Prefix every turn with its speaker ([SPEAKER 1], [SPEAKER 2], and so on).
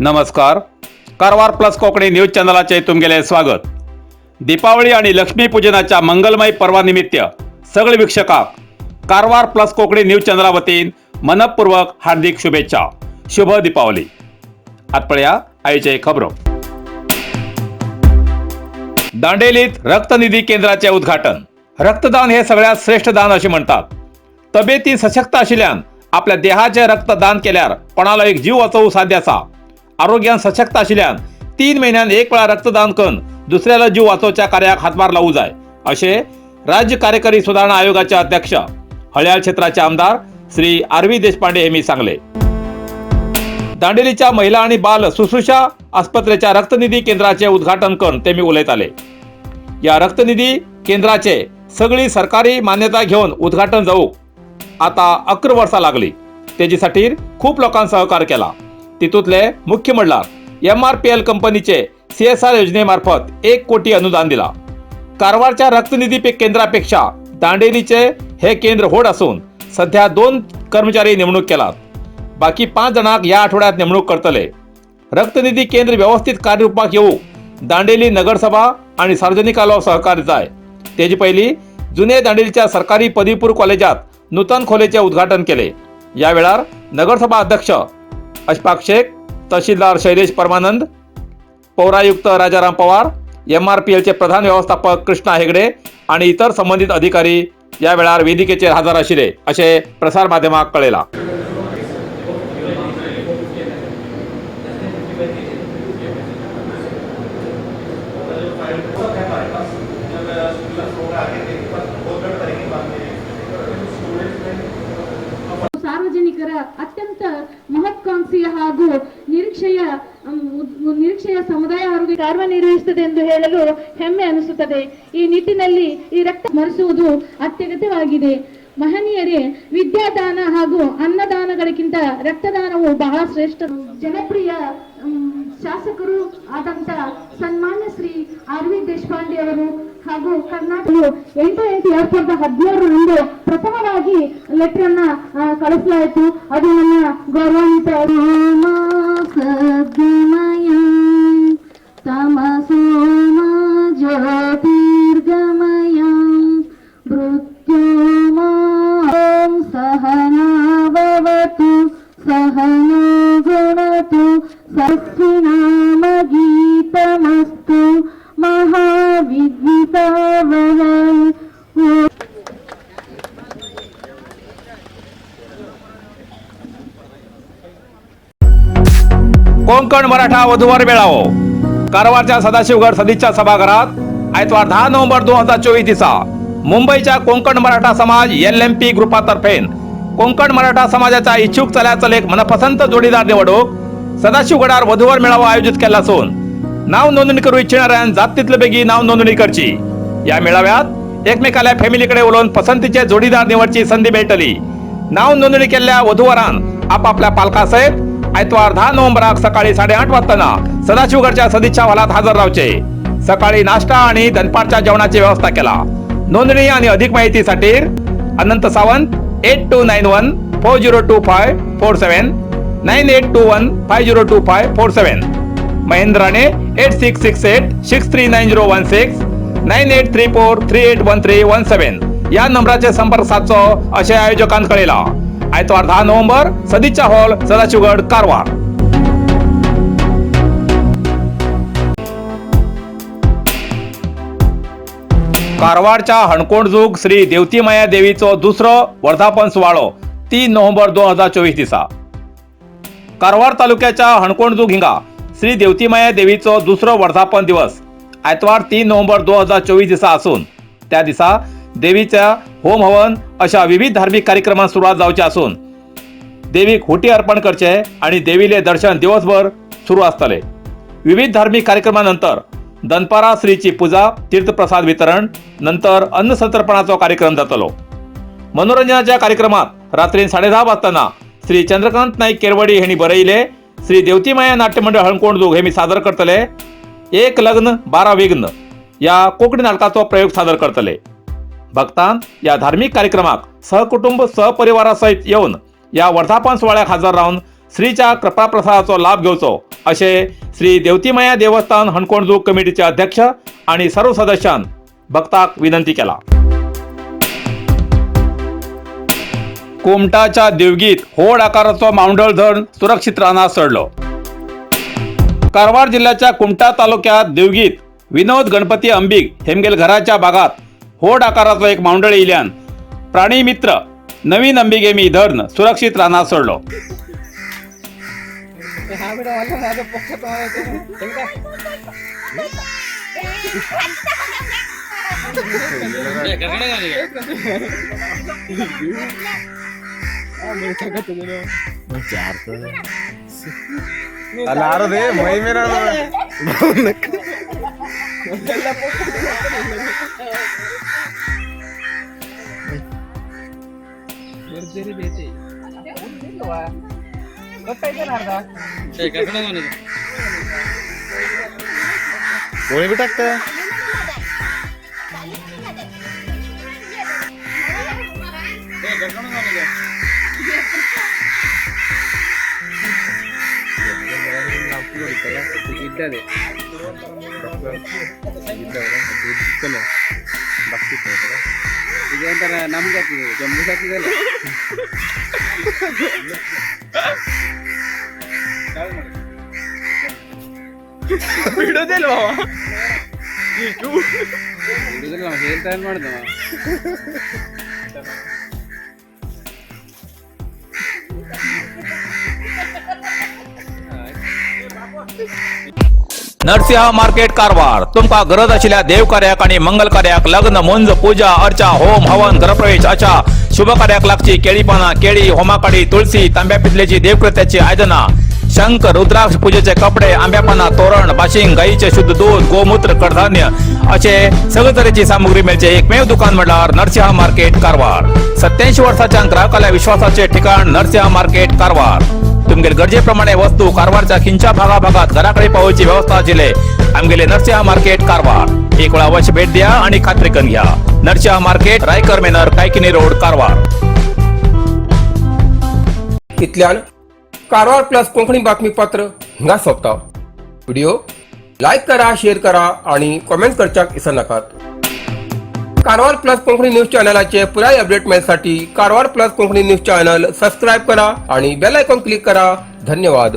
[SPEAKER 1] नमस्कार, Karwar plus Konkani news चॅनलाचे तुमगेले स्वागत. दीपावली आणि लक्ष्मी पूजनाच्या मंगलमय पर्वानिमित्त सगळे वीक्षकाक कारवार प्लस कोकणी न्यूज चॅनला वतीन मनपूर्वक हार्दिक शुभेच्छा. शुभ दीपावली. आत पळया आयचे खबरो. दांडेलीत रक्तनिधी केंद्राचे उद्घाटन. रक्तदान हे सगळ्यात श्रेष्ठ दान असे म्हणतात. तब्येती सशक्त आशिल्ल्यान आपल्या देहाचे रक्तदान केल्यार कोणालो एक जीव वाचोवंक साध्य आसा. आरोग्यान सशक्त आशिल्ल्यान 3 म्हयन्यान एक वेळा रक्तदान करून दुसऱ्याला जीव वाचोवच्या कार्याक हातभार लावू जाय, अशें राज्य कार्यकारी सुधारणा आयोगाचे अध्यक्ष, हळ्याळ क्षेत्राचे आमदार श्री आर व्ही देशपांडे यांनी सांगले. दांडेलीच्या महिला आणि बाल शुश्रूषा आस्पत्रेच्या रक्तनिधी केंद्राचे उद्घाटन करून ते मी उलयताले. या रक्तनिधी केंद्राचे सगळी सरकारी मान्यता घेऊन उद्घाटन जावूक आता 11 वर्सां लागली. तेजेसाठी खूप लोकांनी सहकार केला. तितूंतले मुख्य म्हणल्यार एमआरपीएल कंपनीचे सीएसआर योजनेमार्फत 1 कोटी अनुदान दिला. कारवारच्या रक्तनिधी केंद्रापेक्षा दांडेलीचे हे केंद्र व्हड असून सध्या दोन कर्मचारी नेमणूक केलात. बाकी पांच जाणांक ह्या आठवड्यात नेमणूक करतले. रक्तनिधी केंद्र व्यवस्थित कार्यरूपाक येवूक दांडेली नगरसभा आणि सार्वजनिकालो सहकार जाय. तेजे पयलीं जुने दांडेलीच्या सरकारी पदवीपूर्व कॉलेजात नूतन खोलेचे उद्घाटन केले. या वेळार नगरसभा अध्यक्ष अशफाक शेख, तहसीलदार शैलेश परमानंद, पौरायुक्त राजाराम पवार, एमआरपीएलचे प्रधान व्यवस्थापक कृष्णा हेगडे आणि इतर संबंधित अधिकारी या वेळार वेदिकेचेर हजर आशिल्ले, अशें प्रसार माध्यमाक कळयलां.
[SPEAKER 2] हमारे पास जब स्कूल आगे थे, बहुत बड़ा तरीके बात है स्टूडेंट्स में.
[SPEAKER 3] ಸಾರ್ವಜನಿಕರ ಅತ್ಯಂತ ಮಹತ್ವಾಕಾಂಕ್ಷೆಯ ಹಾಗೂ ನಿರೀಕ್ಷೆಯ ಸಮುದಾಯ ಆರೋಗ್ಯ ಕಾರ್ಯನಿರ್ವಹಿಸುತ್ತದೆ ಎಂದು ಹೇಳಲು ಹೆಮ್ಮೆ ಅನಿಸುತ್ತದೆ. ಈ ನಿಟ್ಟಿನಲ್ಲಿ ಈ ರಕ್ತ ಸ್ಮರಿಸುವುದು ಅತ್ಯಗತ್ಯವಾಗಿದೆ. ಮಹನೀಯರೇ, ವಿದ್ಯಾದಾನ ಹಾಗೂ ಅನ್ನದಾನಗಳಿಗಿಂತ ರಕ್ತದಾನವು ಬಹಳ ಶ್ರೇಷ್ಠ. ಜನಪ್ರಿಯ ಶಾಸಕರು ಆದಂತ ಸನ್ಮಾನ್ಯ ಶ್ರೀ ಆರ್ ವಿ ದೇಶಪಾಂಡೆ ಅವರು ಹಾಗೂ ಕರ್ನಾಟಕ 8-8-2017ರಂದು ಪ್ರಥಮವಾಗಿ ಲೆಟರ್ ಅನ್ನ ಕಳಿಸಲಾಯಿತು. ಅದು ನನ್ನ ಗೌರವಾನ್ವಿತ ಸದ್ಗಮಯ ತಮಸೋ ಮಾ ಜ್ಯೋತಿರ್ಗಮಯ ಮೃತ್ಯೋರ್ಮಾ. ಓಂ ಸಹನಾವವತು ಸಹನೋ ಭುನಕ್ತು ಸಸ್ವಿನಾಮಗೀತಮಸ್ತು ಮಹಾವಿದ್ವಿಷಾವಹೈ. ಓಂ.
[SPEAKER 1] कोंकण मराठा वधूवर मेळावो. कारवारच्या सदाशिवगड सदिच्छा सभागृहात आयतवार 10 नोव्हेंबर 2024 दिसा मुंबईच्या कोंकण मराठा समाज एलएमपी ग्रुपातर्फे कोंकण मराठा समाजाच्या इच्छुक चल्या चलेक मनपसंत जोडीदार निवडूक सदाशिवगडार वधूवर मेळावा आयोजित केला असून नाव नोंदणी करू इच्छिणाऱ्यान जात तितले बेगी नाव नोंदणी करची. या मेळाव्यात एकमेकाल्या फॅमिलीकडे उलोवन पसंतीचे जोडीदार निवडची संधी मेळटली. नाव नोंदणी केल्ल्या वधूवरान आपापल्या पालकासयत आयतवार 10 नोव्हेंबराक सकाळी 8:30 वाजताना सदाशिवगडच्या सदिच्छा हॉलात हजर रावचे. सकाळी नाश्ता आणि दनपारच्या जेवणाची व्यवस्था केला. नोंदणी आणि अधिक माहितीसाठी अनंत सावंत, 8291402547, 9821502547, महेंद्र राणे, 8668639016, 9834381317 या नंबराचे संपर्क साधचो अशें आयोजकान कळयला. आयतवार 10 नोव्हेंबर, सदिच्छा हॉल, सदाशिवगड, कारवार. कारवारच्या हणकोणजूग श्री देवतीमाया देवीचो दुसरो वर्धापन सुवाळो 3 नोव्हेंबर 2024 दिसा. कारवार तालुक्याच्या हणकोणजूग हिंगा श्री देवतीमाया देवीचो दुसरो वर्धापन दिवस आयतवार 3 नोव्हेंबर 2024 दिसा असून त्या दिसा देवीच्या होम हवन अशा विविध धार्मिक कार्यक्रमांक सुरवात जावची असून देवीक हुटी अर्पण करचे आणि देवीले दर्शन दिवसभर सुरू आसतले. विविध धार्मिक कार्यक्रमानंतर दनपारा श्रीची पूजा, तीर्थप्रसाद वितरण, नंतर अन्नसंतर्पणाचो कार्यक्रम जातलो. मनोरंजनाच्या कार्यक्रमात रात्री 10:30 वाजताना श्री चंद्रकांत नाईक केरवडी यांनी बरयले श्री देवतीमाया नाट्यमंडळ हळकोंडजूग हे मी सादर करतले एक लग्न बारा विघ्न या कोंकणी नाटकाचो प्रयोग सादर करतले. भक्तान या धार्मिक कार्यक्रमाक सहकुटुंब सहपरिवारासहित येवन या वर्धापन सुवाळ्याक हजर रावन श्रीच्या कृपाप्रसादाचो लाभ घेवचो अशें श्री देवतीमाया देवस्थान हणकोणजू कमिटीचे अध्यक्ष आणि सर्व सदस्यान भक्ताक विनंती केला. कुमटाच्या देवगीत होड आकाराचो मावंडळ धरण सुरक्षित रानात चढलो. कारवार जिल्ह्याच्या कुमटा तालुक्यात देवगीत विनोद गणपती अंबिक हेमगेल घराच्या भागात होड आकाराचो एक मावंडळ इल्यान प्राणी मित्र नवीन अंबिगेमी धरण सुरक्षित रानात सोडलो.
[SPEAKER 2] गोळी बी टाकतं.
[SPEAKER 1] नरसिंह मार्केट कारवार तुमका गरज आशिल्ल्या देवकार्याक आणि मंगल कार्याक लग्न मुंज पूजा अर्चा होम हवन घरप्रवेश अशा शुभ कार्याक लागची केळी पानां केळी होमाकाडी तुळसी तांब्या पितलेची देवकृत्याची आयदनां शंख रुद्राक्ष पूजेचे कपडे आंब्या पानां तोरण बाशिंग गाईचे शुद्ध दूध गोमूत्र कडधान्य असे सगळे तरेची सामुग्री मेळचे एकमेव दुकान म्हळ्यार नरसिंह मार्केट कारवार. 87 वर्साच्या ग्राहकाल्या विश्वासाचे ठिकाण नरसिंह मार्केट कारवार. तुमगेल गरजेप्रमाणे वस्तू कारवारच्या खिंच्या भागाभागात घराकडे पावोवची व्यवस्था आशिल्ले आमगेले नरसिंह मार्केट कारवार. एक वेळा अवश्य भेट द्या आणि खात्री करून घ्या. Narasimha market, Raikar manor, Kaikini road, Karwar.
[SPEAKER 4] इतल्यान कारवार प्लस कोंकणी बातमीपत्र हिंगा सोंपता. व्हिडिओ लायक करा, शेअर करा आणि कॉमेंट करच्याक विसरनाकात. कारवार प्लस कोंकणी न्यूज चॅनलाचे पुराय update मेळसाठी Karwar plus Konkani news channel subscribe करा आणि बेल आयकॉन क्लिक करा. धन्यवाद.